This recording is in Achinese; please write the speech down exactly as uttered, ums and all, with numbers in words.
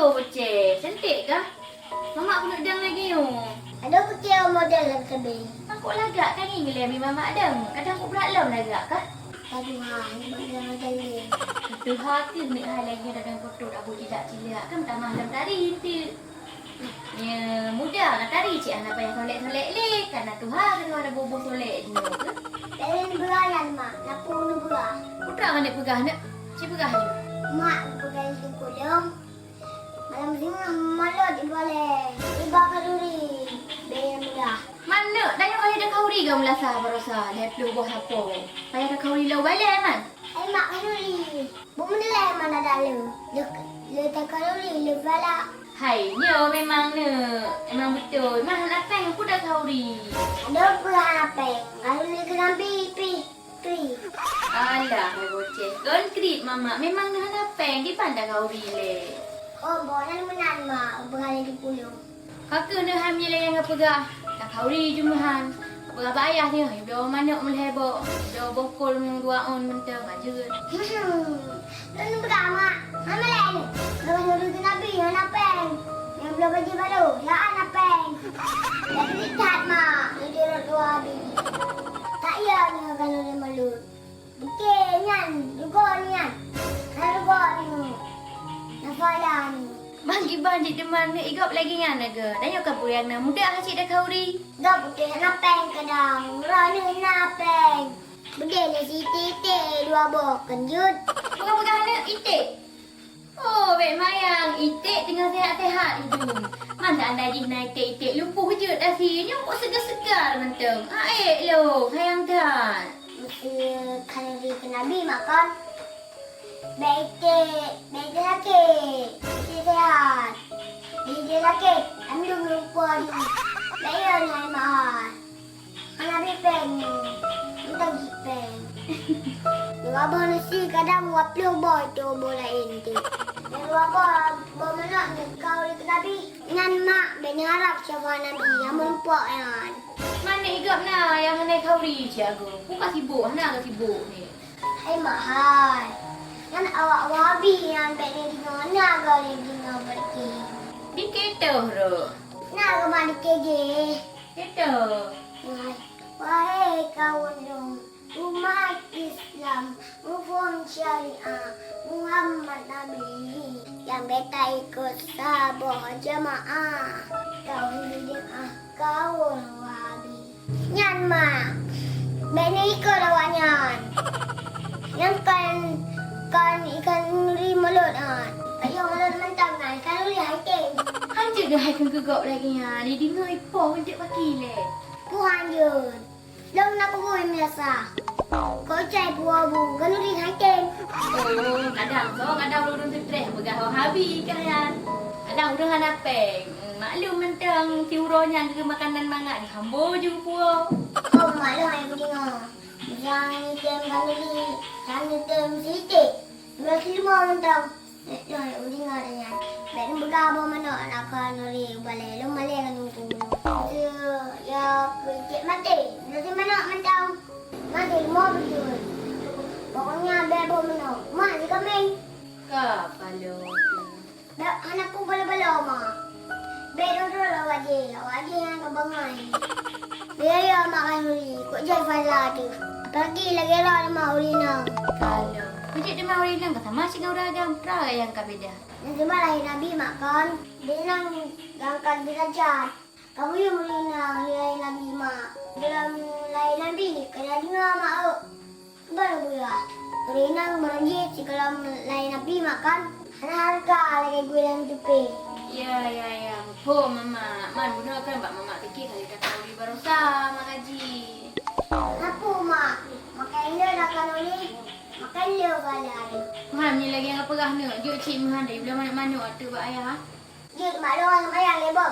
Oh, Ucé, cantik kah? Mamak keuneuk dong lagèe nyoe. Adoe, kucé model lagèe sabe. Pakon lagak ka ngieng lé mi mamak dong. Kadang kok brat lom lagak kah? Ka tuha, model model lé. Ka tuha keuh, meuhai lagèe nyoe dagang putôh abu cilak-cilak, kan tamah lom tari eunteuk. Nyoe muda ka tari cit, hana payah solek-solek lé, ka na tuha keunoe ada boh-boh solek jinoe keuh. Laén beuraya, Mak, na peue neupeugah. Peue ka keuneuk peugah, Neuk? Ci peugah aju. Mak, peugah lé teungku lôn. Malam singoh malot di balè, iba khanuri, bèe mudah. Man Neuk, tanyoe payah takhanuri gam meulasa barosa lhèe ploh boh sapo. Payah takhanuri lom balè, Man. Hai Mak, khanuri. Beumeudalai man adak lé. Lé, lé takhanuri, lé bala. Hai, nyoe memang Neuk. Memang beutôi. Man hana péng, peue takhanuri? Adoe, peue hana péng? Khanuri keu Nabi pih. Kri. Alah, hai boceh. Kon kriet mamak, memang na hana péng, diban takhanuri lé. Oh, boh nan meunan, Mak, beurani di pulo. Ka keuh neuh hai meunyoe lagèe nyang kapeugah. Takhanuri jumeuhan. Kapeugah bak ayah nyoe, ibloe manok meulhèe boh, ibloe boh kol meunyoe dua ôn mantong ka jeuet. Hmm. Lôn peugah, Mak, hana lé nyoe. Lôn nyoe keu Nabi hana péng. Nyang bloe bajèe barô, ya hana péng. Lagèe nyoe that, Mak, nyoe jurôt dua bi. Tak iya nyoe ka lôn malôt. Bukée nyan, rugoe nyan. Hana rugoe nyoe. Nafaya nyoe. Bang kiban cit teuma nyoe igop lagèe nyan lagèe. Tanyoe ka peue nyang na mudah cit takhanuri. Gop bukée hana péng kadang. Droeneuh na péng. Beudé lé siti-iti dua boh keunjut. Peugah-peugah aneuk iték. Oh, bèk mayang, iték teungoh sehat-sehat idum. Man seandai jih na iték-iték lumpuh jeuet asie, nyoe kok seugar-seugar mantong. Aék lôn, sayang that. Meusé khanuri keu Nabi makon. Bèk iték, bèk iték sakét, iték sehat. Jih sakét, andum lumpuh jih. Bèk yo nyan mahal. Hana bri péng nyoe, mantong jih péng. Dua boh nasi kadang dua ploh boh itu boh laén tu. Nyang dua boh, boh manok nyoe khanuri keu Nabi. Nyan mak, bèk neuharab syafaat Nabi nyang meurumpok nyan. Man nyoe igop na nyang hana khanuri, Cik Agung. Ku ka sibôk, hana ka sibôk nyoe. Hai mak hai. Nyan awak Wahabi nyan bèk neudeungoe, na goe neudeungoe beureuti. Di K toh, Rok. Na goe mak di K J. K toh. Wahai, wahai kawan dong, umat Islam, muphom syariah Muhammad Nabi, nyang bèk taikot saboh jamaah. Kawin bid'ah, kawin Wahabi. Nyan mak, bèk neuikot awaknyan. Nyan kon, kon ikhanuri mulod nyan. Ka yue mulod mantong nyan, khanuri hai tem. Hanjeuet keuh hai kheun keu gob lagèe nyan, dideungoe ipoh eunteuk paki lé. Ku hanjeuet. Lôn na peugui meunasah. Kok cai puwoe bu, khanuri hai tem. Oh, kadang soe, kadang ureueng stres peugah Wahabi kah nyan. Kadang ureueng hana péng. Maklum mantong, siuroe nyan keu makanan mangat, hambo ju puwoe. Oh, maklum hai kudeungoe. Nyang item khanuri, nyang item sitik. Dua silumoe mantong. Nyoe, nyoe, udeungoe nyan. Bèk neupeugah boh manok na khanuri u balèe, lôn malèe ngon Teungku. Teu, ya, keu cit maté. Nyoe manok mantong. Maté leumo beutôi. Pokoknya bèk boh manok. Mak, si kameng. Ka paloe. Bèk hana peue balo-balo, Mak. Bèk droe-droe awak jih, awak jih nyang ka bangai. Bèk yo mak khanuri, kok jai fala teuh. Apalagi lagèe droe teuma ureueng inong. Kalau. Kujeuet teuma ureueng inong ka sama cit ngon ureueng agam, peue nyang ka beda. Nyan teuma lahé Nabi mak kon, bèk nyan gangkat deurajat. Ka buyueng ureueng inong lahé Nabi mak. Dalam lahé Nabi, ka deungoe mak, eu. Ban buya, ureueng inong barô jih sigohlom lahé Nabi mak kon, hana hareuga lagèe gui lam tupé. Ya, ya, ya, muphom mamak. Man bunoe kan bak mamak pike kali takhanuri barosa mak gaji. Hana peue mak, makai lé takhanuri, makai lé bala lé. Man nyoe lagèe nyang peugah nyoe, jok cit meuhan dari blah manok-manok ateueh bak ayah, ha? Jeuet mak lôn seumayang lé boh.